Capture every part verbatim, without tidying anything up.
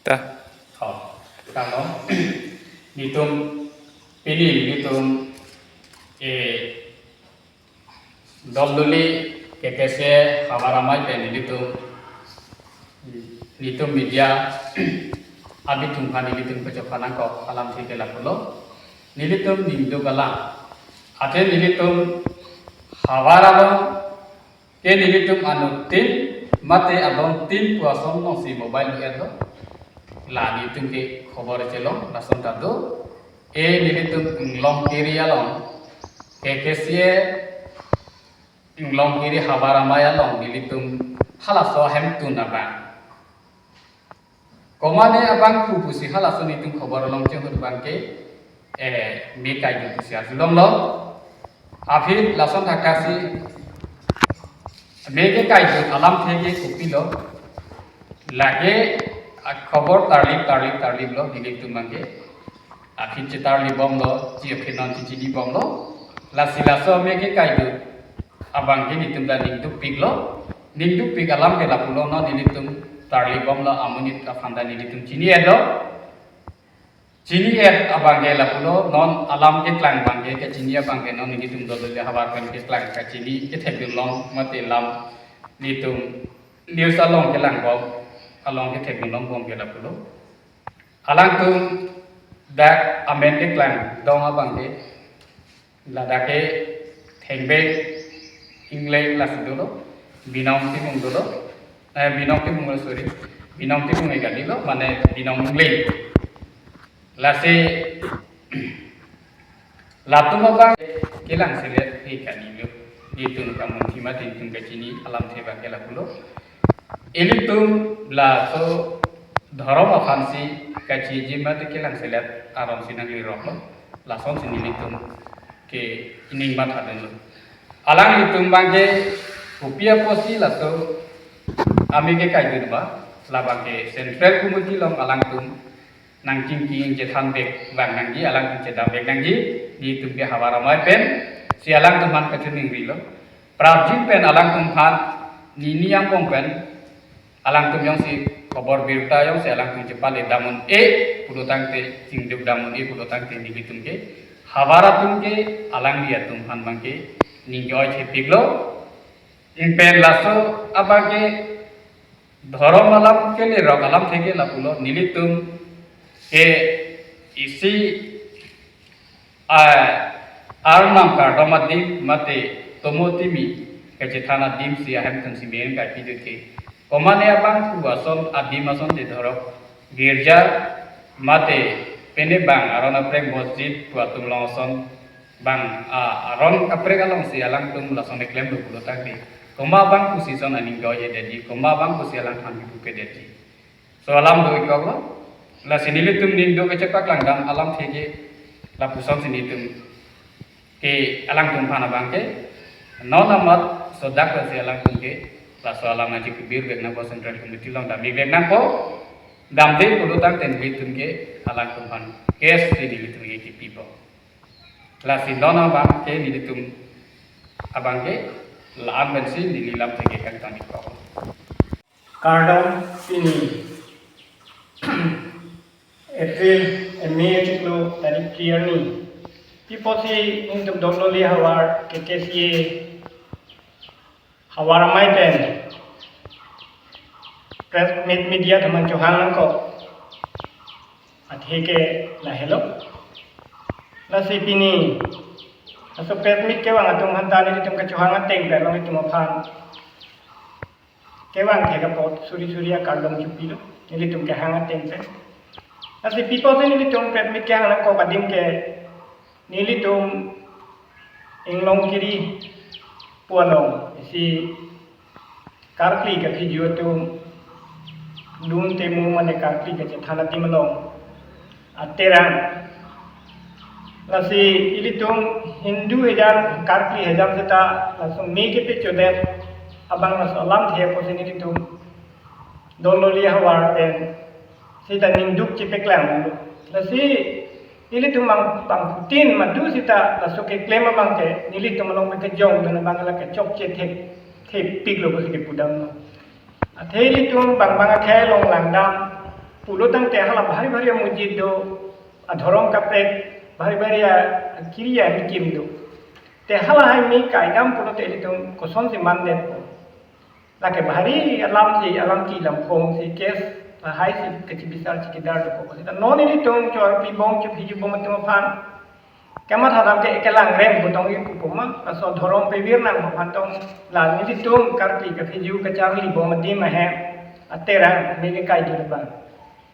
Ta. Oh, kardom. Nelitum pini nelitum, eh, Doldoli K K C A havar amei pen nelitum, nelitum media abitung aphan nelitum kachokha nangkok alamthe ke lapulo. Nelitum ningduk alam. Athe nelitum havar along ke nelitum anuttin mate adon tin pu ason alongsi mobile lo-etlo. La nelitum ke khobor chelong lason ta do. E nelitum Inglongkiri along K K C A Inglongkiri havar amei along nelitum halaso ahemtun abang. Komane abang pu pusi halaso nelitum khobor along chehut abang ke, eh, me kaidun pusi arjulonglo. Aphi lason thakthaksi me ke kaidun alamthe ke kopilo. Lake akhobor tarlip tarlip tarliplo nelitum abang ke. Aphi chetarlibomlo, chi aphi non chechinibomlo. Lasi laso me ke kaidun abang ke nelitum ta ningdukpiklo. Ningdukpik alam ke lapulo, non nelitum tarlibomlo amonit aphan ta nelitum chini-etlo. Chini-et abang ke lapulo, non alam keklang abang ke, kachini abang ke non nelitum Doldoli havar pen keklang kachini kethekdunlong mate lam nelitum news along kelangbom, along kethekdunlongbom ke lapulo. Alangtum dak amen keklangdun abang ke, ladak ke Thengbek Ingleng lasi dolo, Binong Timung dolo, eh, Binong Timung, sorry, Binong Timung e kali lo, mane Binong Ingleng. Lasi latum abang kelang selet he kali lo. Nelitum kamunthi mate nelitum kachini alamthe abang ke lapulo. Ilitum laso dhorom aphansi kachiji mate kelang selet aron si nangli roklo. Lasonsi nelitum ke ining mathadunlo. Alanglitum abang ke kopi apotsi laso amei ke kaidun ba, labang ke Central Committee along alangtum nangchingki chethanvek vang nangji, alangtum chedamvek nangji, nelitum ke havar amei pensi alangtum aphan kachiningrilo. Prapjin pen alangtum aphan nini angbong pen alangtum jongsi khobor birta jongsi alangtum chepale dam un-e pulo tangte, chingduk dam un-e pulo tangte nelitum ke havar atum ke alangli atum aphan abang ke ning ke oithepiklo. Ingpen laso abang ke dhorom alam kelerok alamthe ke lapulo, nelitum ke isi, ah, arnam kardom adim mate tomo timi kachethan adim si ahemtun si me kaipi dut ke. Komane abang pu ason adim asonte dhorom girja mate pine bang aron aprek masjid pu atum along ason abang, ah, aron kaprek alongsi alangtum lason keklemlo pulo tangte, komat abang pusi ason aning ke ojedetji, komat abang pusi alangphan kipupedetji. So alam do-iklo. Lasi nelitum ningduk kachepaklang dam alamthe ke lapusonsi nelitum ke alangtum aphan abang ke non amat sodak lasi alangtum ke laso alam aji kebirbek nangpo, Central Committee along damikbek nangpo. Damde pulo tangte nelitum ke alangtum aphan case si nelitum ke kipipo. Lasi non abang ke nelitum abang ke la-an pensi neli lamthe ke kangtang-ikpo. Kardom, pini April, eh, May achiklo tarik phli arni. Pi apotsi nelitum Doldoli havar K K C A havar amei pen press meet media atum aphan chohang nangkok athe ke lahelo. Lasi pini laso press meet kevang atum aphanta nelitum kachohang ateng pen alangtum aphan kevang thek apot suri suri akardom chopilo nelitum kehang ateng pen. Lasi pi apotsi nelitum press meet kehang nangkok adim ke, nelitum Inglongkiri pu along isi karkli kaphiju atum, dun temu mane karkli kachethan adim along aterang. Lasi ilitum Hindu hejam, karkli hejam seta laso me kepechodet abang laso alamthe apotsi nelitum Doldoli havar pen seta ningduk chepaklang. Lasi ilitum bang, bangphutin madu seta laso keklem abang ke nelitum along pen kejongdun abang la kechokche thek, thepiklo pusi kepudamlo. Athe ilitum bang bang akhei along langdam, Pulo tangte hala bhari bhari amujit do, adhorom kaprek, bhari bhari akiri amikim do. Te hala hai me kaidam pulote ilitum kosonsi mandetpo. Lake bhari alamsi, alam kelam phongsi case lahai si kachibisar chikidar dokok. Seta non ilitum choarpi bom, chophijo bom atum aphan kamatha dam ke kelangrem pu tong ipu puma, laso dhorom pevir nangpo aphan tong, la nelitum karkli kaphijo kacharli bom adim ahem, aterang me kekai dun abang,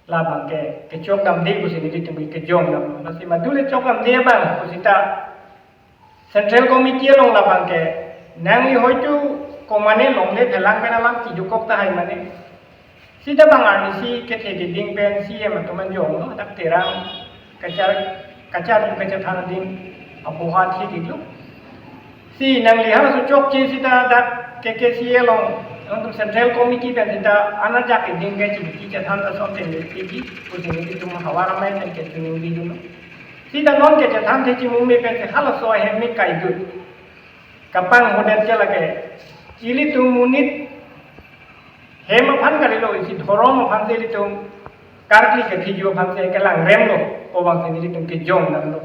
labang ke kechok damde pusi nelitum ke kejong dam. Lasi madule chok damde abang pusita Central Committee along labang ke nangli hoitu komane longle phelang pen alam kidukok tahai mane. Sita bang arnisi kethe keding pen C M atum anjong lo, dak terang kachar, kachar tu kachathan adim abuhat si diklo. Si nangli halaso chokche sita dak K K C A along, along Central Committee pen sita anajak keding ke chingki chathan ta som pen dikji pusi nelitum Havar Amei pen kachiningri dunlo. Sita non kachathan the chimume pen si halaso ahem me kaidun. Kapanghodet ke lake ilitum monit hem aphan kalilo, isi dhorom aphansi ilitum karkli kaphijo aphansi kelangremlo pu abangsi nelitum kejong damlo.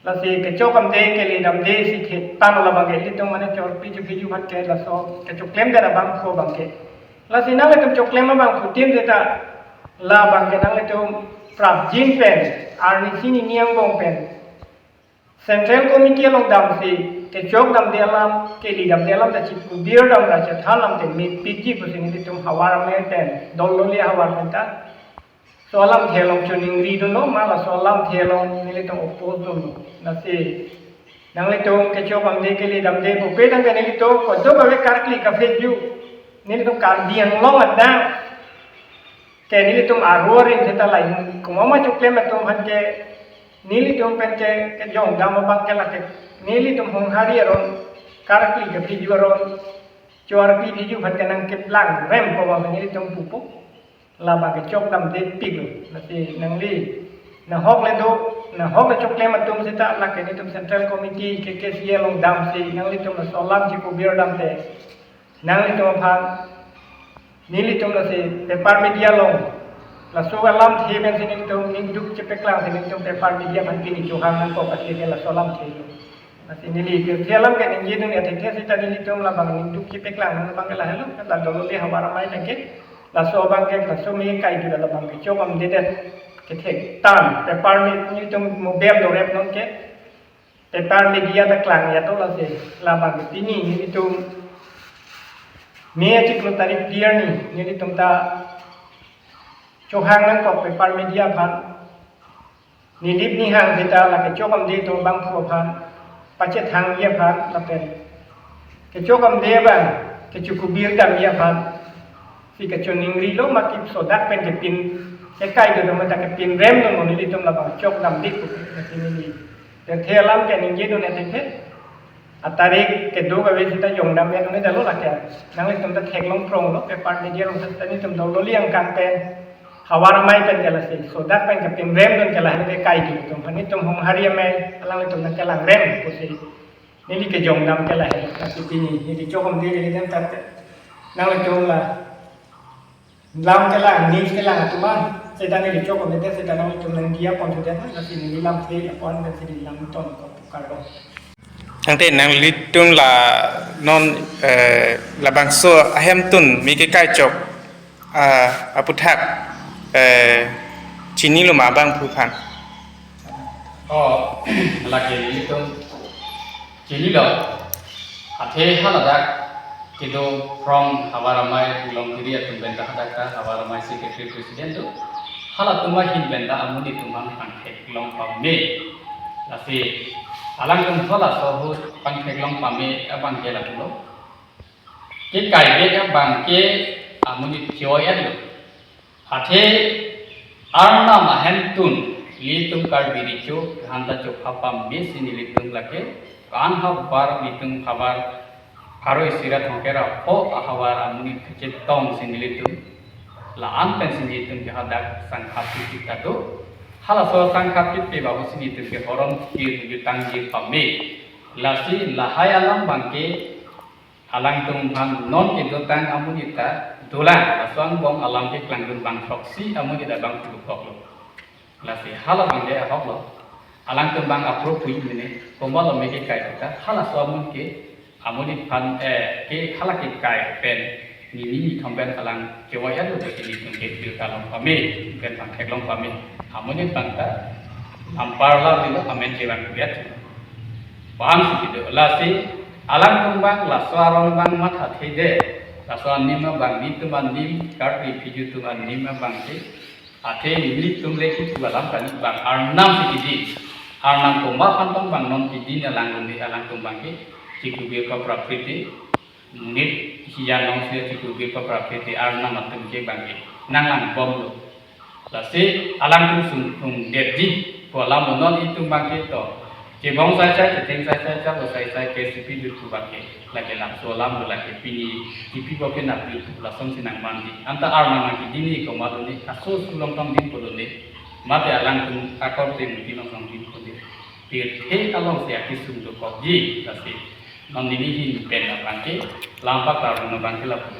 Lasi kechok damde kele damde si khetang labang ke ilitum mane choarpi chophijo aphan ke laso kechoklemdet abangphu abang ke. Lasi nanglitum choklem abangphutin seta labang ke nanglitum prapjin pen, arnisi nini angbong pen Central Committee along damsi kechok damde alam, kele damde alam ta chikubir dam ra chethan lam te mepikji pusi nelitum Havar Amei pen, dol loli havar pen ta laso alamthe along chiningri dunlo, ma laso alamthe along nelitum oppose dunlo. Lasi nanglitum kechok damde kele damde pupe tangte nelitum kadokave karkli kaphijo, nelitum Karbi Anglong adang ke nelitum aru aring seta lain komat ma choklem atum aphan ke nelitum pen ke kejong dam abang ke lake nelitum Honghari aron karkli kaphijo aron choarpi phijo aphan ke nangkeplangrem pu abang nelitum pupo. Labang kechok damde piklo. Lasi nangli nahok le do, nahok le choklem atum seta lake nelitum Central Committee K K C A along damsi nanglitum laso alam chikubir dam te nanglitum aphan nelitum lasi paper media along laso alamthe pensi nelitum ningduk chepeklang si nelitum paper media aphan pini chohang nangkok, athe ke laso alamthe lo. Lasi neli pirthe alam ke ningje dun atheke seta nelitum labang ningduk chepeklang nang abang ke lahelo, la dol loli Havar Amei tangke laso abang ke laso me kaidun labang ke chok damdedet kethek tan paper ni nelitum mobile dorep non ke paper media ta klang ya to. Lasi labang ke pini nelitum May achiklo tarik phli arni nelitum ta chohang nangkok paper media aphan, nilip nihang seta lake chok damde atum abangphu aphan pachethangji aphan lapen kechok damde abang kechikubir damji aphan si kachiningri lo, ma ke sodak pen kepin kekai do ma ta kepinrem lo, nelitum labang chok damde pu. Lasi neli pirthe alam ke ningje dun atheke atarik kedo kave seta jong dam ya dun dalo lake nanglitum ta theklong pronglo, paper media along seta nelitum dol loli angkang pen Havar Amei pen ke lasi sodak pen kepinrem dun ke lahai ke kaidun atum aphan nelitum Honghari Amei alanglitum nangkelangrem pusi neli kejong dam ke lahai. Lasi pini neli chok damde kele dam tangte nanglitum la lam kelang, news kelang atum an seta neli chok damde seta nanglitum nangdiya pon sudet, lasi neli lamthe apon pensi neli lam tonkok pu kardom. Tangte nanglitum la non, eh, labangso ahemtun me kekai chok, ah, aputhak, eh, chinilo ma abangphu aphan? Oh, lake nelitum chinilo. Athe haladak kedo from Havar Amei Longkiri atum pen ta hadak ta Havar Amei secretary president do. Halatum ahin pen ta amonit atum aphan pangtheklong pame. Lasi alangtum halaso ahut pangtheklong pame abang ke lapulo. Kekai bek abang ke amonit choi-etlo. Athe Arnam ahemtun nelitum Karbi Recho hanta chopha pame si nelitum lake ko-an havar nelitum havar pharo isi ra thomkep ra pho ahavar amonit kachetong si nelitum la-an pensi nelitum ke hadak sangkhat pipi ta do. Halaso sangkhat pipi babu si nelitum ke horom kir jutangji pame. Lasi lahai alam abang ke alangtum aphan non kedotang amonit ta Dolang, laso angbong alam keklangdun abang throksi amonit abang pulukoklo. Lasi hala abang ke ahoklo. Alangtum abang approve hui mene, komat lo me kekai ta, halaso amonit ke, amonit aphan, eh, ke hala kekai pen, nini nithom pen alang kevoi-etlo, nelitum ke birta long pame, pen abang theklong pame, amonit abang ta, ampar la bilo, amen kevang kuliat. Paham si kedo, lasi, alangtum abang, laso aron abang mathathedet, laso anim abang, nelitum anim, Karbi Piju atum anim abang ke, athe nelitum le kipu alam kali abang, Arnam si kidi. Arnam komat aphan tong abang non kidi ne alang lone alangtum abang ke, chikubir pa prakriti, monit hijan along si chikubir pa prakriti Arnam atum ke abang ke nanglangbomlo. Lasi alangtum sungthung detji pu alam lo, non itum abang ke to. Chebong saisai, chetheng saisai, chalo saisai, K C P dut pu abang ke. Lake laso alam lo, lake pini, T V bo ke nap dut pu lason si nangmanji. Anta Arnam nangkidi ne komat lone, aso sulong tongdin pu lone. Mate alangtum akorte muti long tongdin pu lone. Pirthe along si akesung dokokji, lasi. Non neli ahin pen abang ke, lampak tarun abang ke lapu.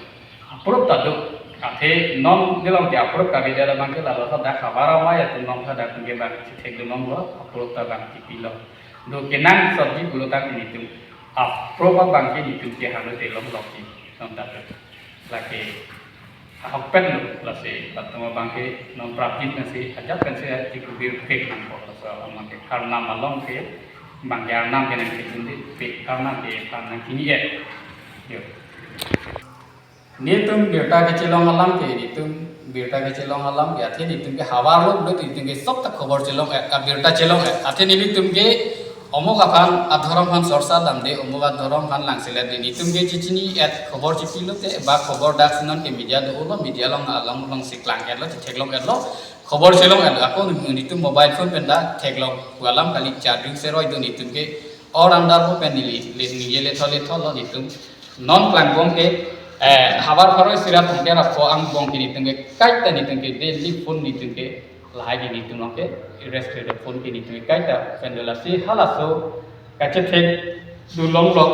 Approve ta do. Athe non nelong ke approve kavedet abang ke lalo hadak havar amei atum along hadak atum ke abang chethekdun longlo, approve ta abang kipilo. Do kenangsotji pulo ta nelitum approve abang ke nelitum ke halo telong lokji. Non ta do. Lake ahokpet lo, lasi latum abang ke non prapjit nasi ajat pensi chikubir pek nangkok, laso abang ke Arnam along ke, abang ke Arnam ke nangkidun dei, pek Arnam ke aphan nangkini-et. Yo. Nelitum birta kechelong alam ke, nelitum birta kechelong alam ke, athe nelitum ke havar lo, nelitum ke sok ta khobor chelong-et, ka birta chelong-et. Athe nelitum ke omok aphan, adhorom aphan sorsa damde, omok adhorom aphan langselet de, nelitum ke chechini-et khobor chipilote, ba khobor daksi non ke media do-olo, media along along along si klang-etlo, chetheklong-etlo, khobor chelong-etlo, ako nelitum mobile phone pen ta theklong, pu alam kali charging seroi do nelitum ke, or andar bo pen neli, le, neli lethol lethol lo nelitum. Non klangbom ke, eh, havar pharo isi ra thomkep ra pho angbong ke nelitum ke kaita nelitum ke daily phone nelitum ke lahai ke nelitum along ke register phone ke nelitum ke kaita pen do, lasi halaso kachethekdun longlo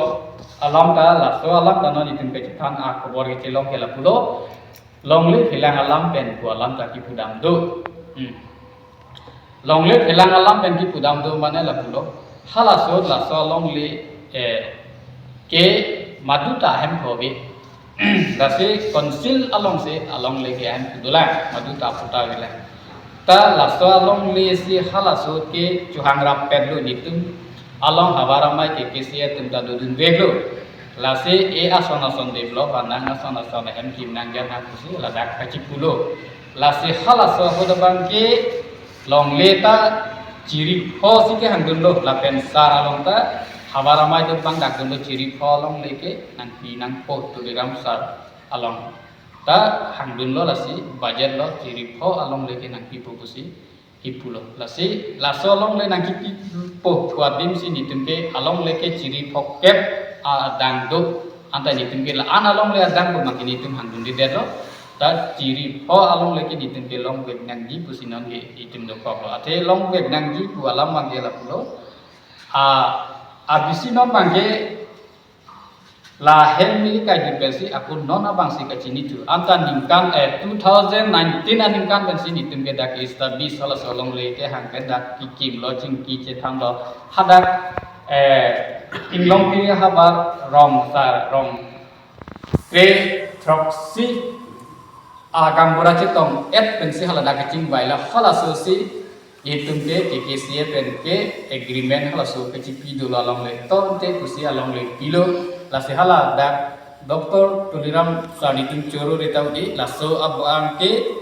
alam ta, laso alam ta non nelitum kachethan akhobor kechelong ke lapulo, longle phelang alam pen pu alam ta kipudam do. Hmm. Longle phelang alam pen kipudam do mane lapulo. Halaso laso longle, eh, ke maduta ahem kove. Lasi council along si alongle ke ahem pu dolang, maduta puta avelang. Ta laso alongle si halaso ke chohang rappetlo nelitum. Along havar amei ke K C A atum ta dodunveklo. Lasi e ason ason develop anang, ason ason ahem kim nangjan nang pusi ladak kachipulo. Lasi halaso ahut abang ke longle ta chiri pho si kehangdunlo, lapen sar along ta havar amei do abang dakdunlo chiri pho alongle ke nangpi nangpo Tuliram sar along. Ta hangdunlo, lasi budget lo chiri pho alongle ke nangpipo pusi kipulo. Lasi laso alongle nangkipipo pu adim si nelitum ke alongle ke chiri phokep adang do. Anta nelitum ke la-an alongle adang do abang ke nelitum hangdundedetlo. Ta chiri pho alongle ke nelitum ke longvek nangji pusi non ke nelitum dokoklo. Athe longvek nangji pu alam abang ke lapulo. A, abisi non abang ke lahen neli kaidun pensi ako non abang si kachini thu. Anta ningkan, eh, two thousand nineteen aningkan pensi nelitum ke dak establish halaso alongle kehang pen dak kikimlo, chingki chethanlo. Hadak, eh, Inglongpi havar rong sar rong kre throksi agaonbura chetong-et pensi haladak kachingvailo, halaso si itum ke K K C A pen ke agreement halaso kachipi dolo alongle, tonte pusi alongle pilo. Lasi haladak Doctor Tuliram sar nelitum choro reta udi, laso abang ke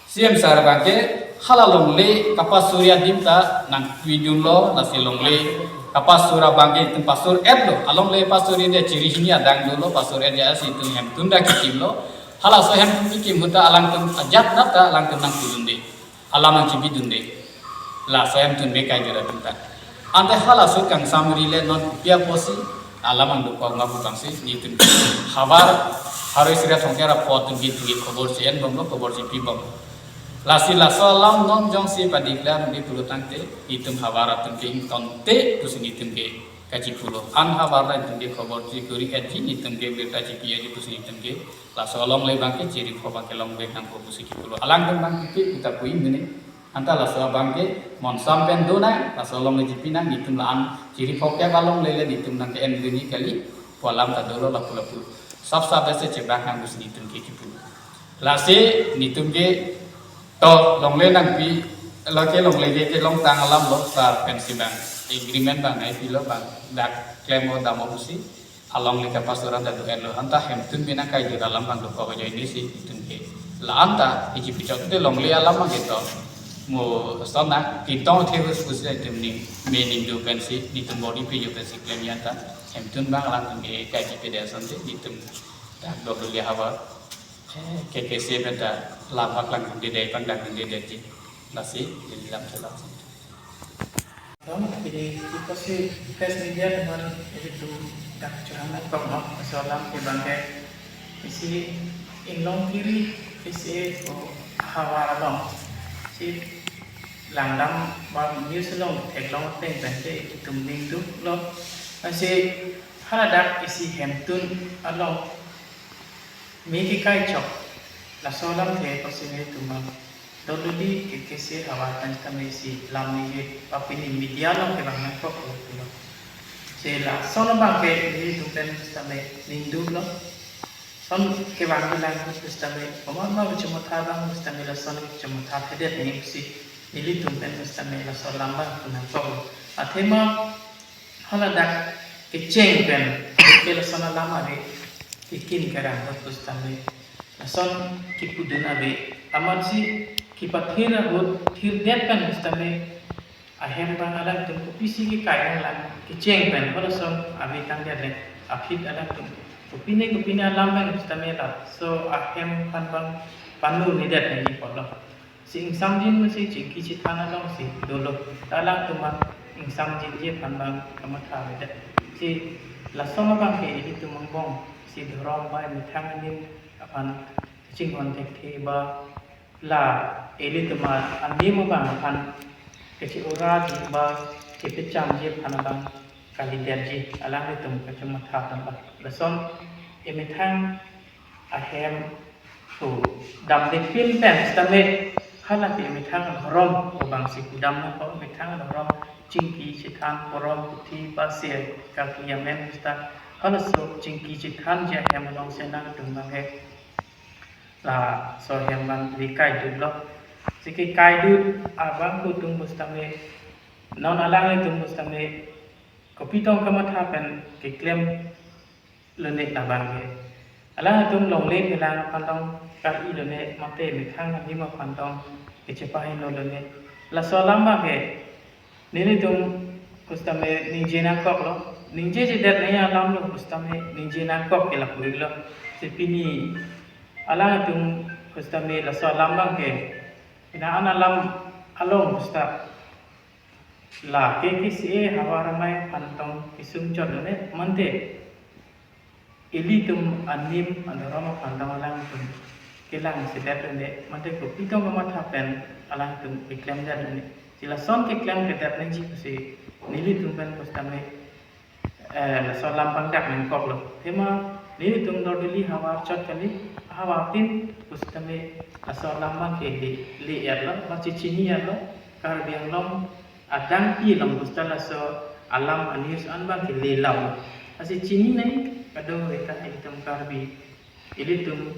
C M sar abang ke hala longle kapasur adim ta nangpidunlo, lasi longle kapasur abang ke itum pasur-etlo, alongle pasur-edet chiri hini adang dolo, pasur-et ya si itum hemtun dak kikimlo. Halaso hemtun kikim ahut ta alangtum ajat nat ta alangtum nangpidunde, alam nangchibidunde. Laso hemtun me kaidun atum ta. Ante halaso kangsam ri le non kopi apotsi alam nangdokok ma pu abang si nelitum havar pharo isi ra thomkep ra pho atum ke nelitum ke khobor si enbomlo, khobor si pibom. Lasi laso alam non jongsi padeclare nangji pulo tangte nelitum havar atum ke ingtonte pusi nelitum ke kachipulo. An havar ta itum ke khobor chikuri etji, itum ke birta chipi etji pusi itum ke laso alongle abang ke chiri pho abang ke longvek nangpo pusi kipulo. Alangtum abang kipi kita pui mene. Anta laso abang ke monsam pen do nang, laso alongle chipi nang, itum la-an chiri pho ke alongle le itum nang ke en bini kali, pu alam ta dolo lapu lapu. Sap sap ase chebak nang pusi itum ke kipu. Lasi itum ke to longle nangpi, lo ke longle ke kelongtang alam lo ta pensi abang agreement abang nangpilo abang dak klem o dam o pusi alongle kapasoran ta do-etlo, anta hemtun bina kai jut alam abang dokok ajoine si itum ke. La anta iji pichok te longle alam abang ke to mo sona kintong the hus pusi itum ning me ning do pensi itum body pi jo pensi klem anta hemtun abang alangtum ke kai ji pe de asonte itum dak dok duli havar. Eh, K K C pen ta lam paklang dede pangdang dede ji. Lasi, jadi lam selam. Dong, jadi kita si press media teman itu dak curang nangkok no, solam ke bangke isi inglong kiri isi ko havar along si langdam ba news along theklong pen bangke itum ningduk lo. Lasi haladak isi hemtun along me kekai chok. Laso alam ke kosi me tum abang. Dodoli K K C havar pen tame si lam ningje, apini media along kevang nangkok lo pulo. Si lason abang ke nelitum pen tame ningduk lo. Son kevang kelang pu tame, komat ma kachomotha abang tame lason kachomotha thedet nangji pusi nelitum pen tame laso alam abang pu nangkok lo. Athema haladak kecheng pen ke lason alam ave, kekin kerang ahut pu tame, lason kipudun ave, amatsi kipathir ahut thirdet pen pu tame, ahem abang alangtum kopisi kekai nanglang kecheng pen halason ave tangdet le, aphi alangtum kopine kopine alam pen pu tame laso ahem aphan abang panu nedet nangji pulo. Si ingsamjin si chingki chethan along si dolo. Ta alangtum abang ingsamjinji aphan abang kamatha avedet. Si lason abang ke ilitum angbong si dhorom ba emethang anim aphan chinghon thekthe ba la ilitum anim abang aphan keche-oraji ba kepechamji aphan abang kalidetji, alanglitum kachomatha abang. Lason emethang ahem pu damde pin pen sitame hala ke methang dhorom pu abang si pudam nangkok, methang dhorom chingki chethan porom puthi pase kaki amen sita halaso chingki chethanji ahem along si nangtum abang he laso ahem abang le kaidut lo. Si kekaidut abang pu atum pu sitame non alanglitum pu sitame kopi tong kamatha pen keklem lone labang ke. Alangtum longle phelang aphan tong kar-i lone mate methang anim aphan tong kechepahingno lone. Laso alam abang ke nelitum pu sitame ningje nangkok lo. Ningjejedet nangji alam lo pu sitame ningje nangkok ke lapu-ik lo. Si pini alangtum pu sitame laso alam abang ke pina an alam along pu sita la K K C A havar amei aphan tong kesung chot lone mate ilitum anim adhorom aphan tong alangtum kelang sedet lone mate kopi tong kamatha pen alangtum keklemdet lone. Si lason keklem kedet nangji pusi nelitum pen pu sitame eh, laso alam abang dak nangkok lo. Athema nelitum Dorduli havar chot kali, havar tin pu sitame laso alam abang ke le, le-et lo, ba chechini-et lo, Karbi Anglong adang pi along pu sita laso alam anews an abang ke le lau lo. Lasi chini nangji kadokave ta ilitum Karbi, ilitum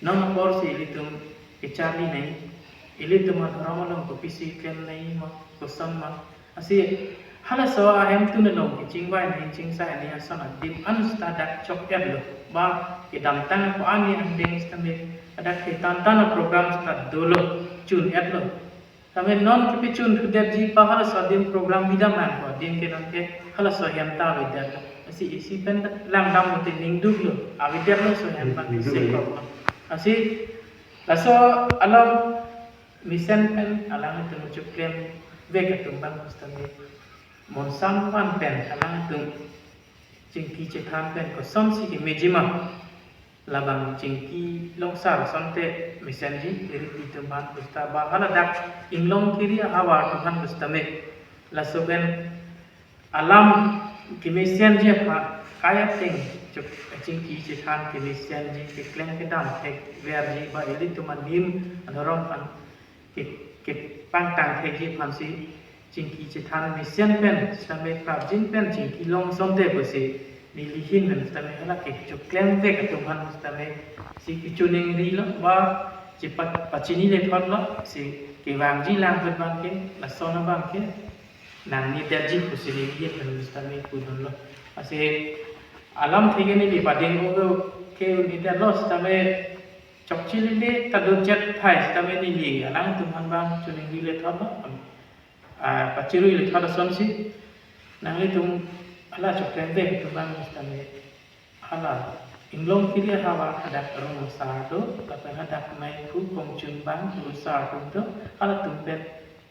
non apor si ilitum kecharli nangji, ilitum adhorom along kopisi klem nangji ma, koson ma. Lasi halaso ahemtun along kechingvai nangji, chingsai nangji ason adim an sita dak chok-et lo. Ba kedamtang ko-an ni angdeng sitame dak ketan tan program sita dolo, chun-et lo. Tame non kepechun thudetji pa halaso adim program bidam nangkok, adim ke non ke halaso ahem ta avedet. Lasi isi pen langdam mate ningduk lo, avedet lo laso ahem ta. Ningduk lo. Sekok lo. Lasi laso along mesen pen alangtum chuklemvek atum abang pu sitame monsam aphan pen alangtum chingki chethan pen kosonsi kemeji ma. Labang chingki longsar asonte mesenji, iri itum aphan pu sita ba haladak inglong kiri ahavar atum aphan pu sitame laso pen alam kemesen ji aphan, kai ateng chok chingki chethan kemesen ji, keklem kedam thekver ji, ba ilitum anim adhorom aphan ke, kepangtang thekji aphansi chingki chethan mesen pen sitame prapjin pen chingki long asonte pusi neli ahin pen sitame hala kechoklem vek atum aphan sitame si kechoningri lo, ba si pa-, pachini lethot lo, si kevangji lang pen abang ke, lason abang ke nangnedet ji pusi neli ahin pen sitame pudun lo. Lasi alamthe ke neli pading o ke un-edet lo sitame chokche lele ta dun chet thai sitame neli alangtum aphan abang choningri lethot lo, ah, pachirui lethot asonsi nanglitum hala choklem vek atum abang sitame hala inglong kiri havar hadak arong asar do, lapen hadak mei phu kongchun abang pu asar atum do, halatum pen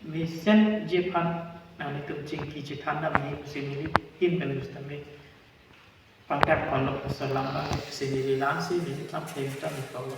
mesen ji aphan nanglitum chingki chethan damji pusi neli ahin pen sitame pangdak ponlo, laso alam abang si neli langsi neli tlam theng tlam iklo.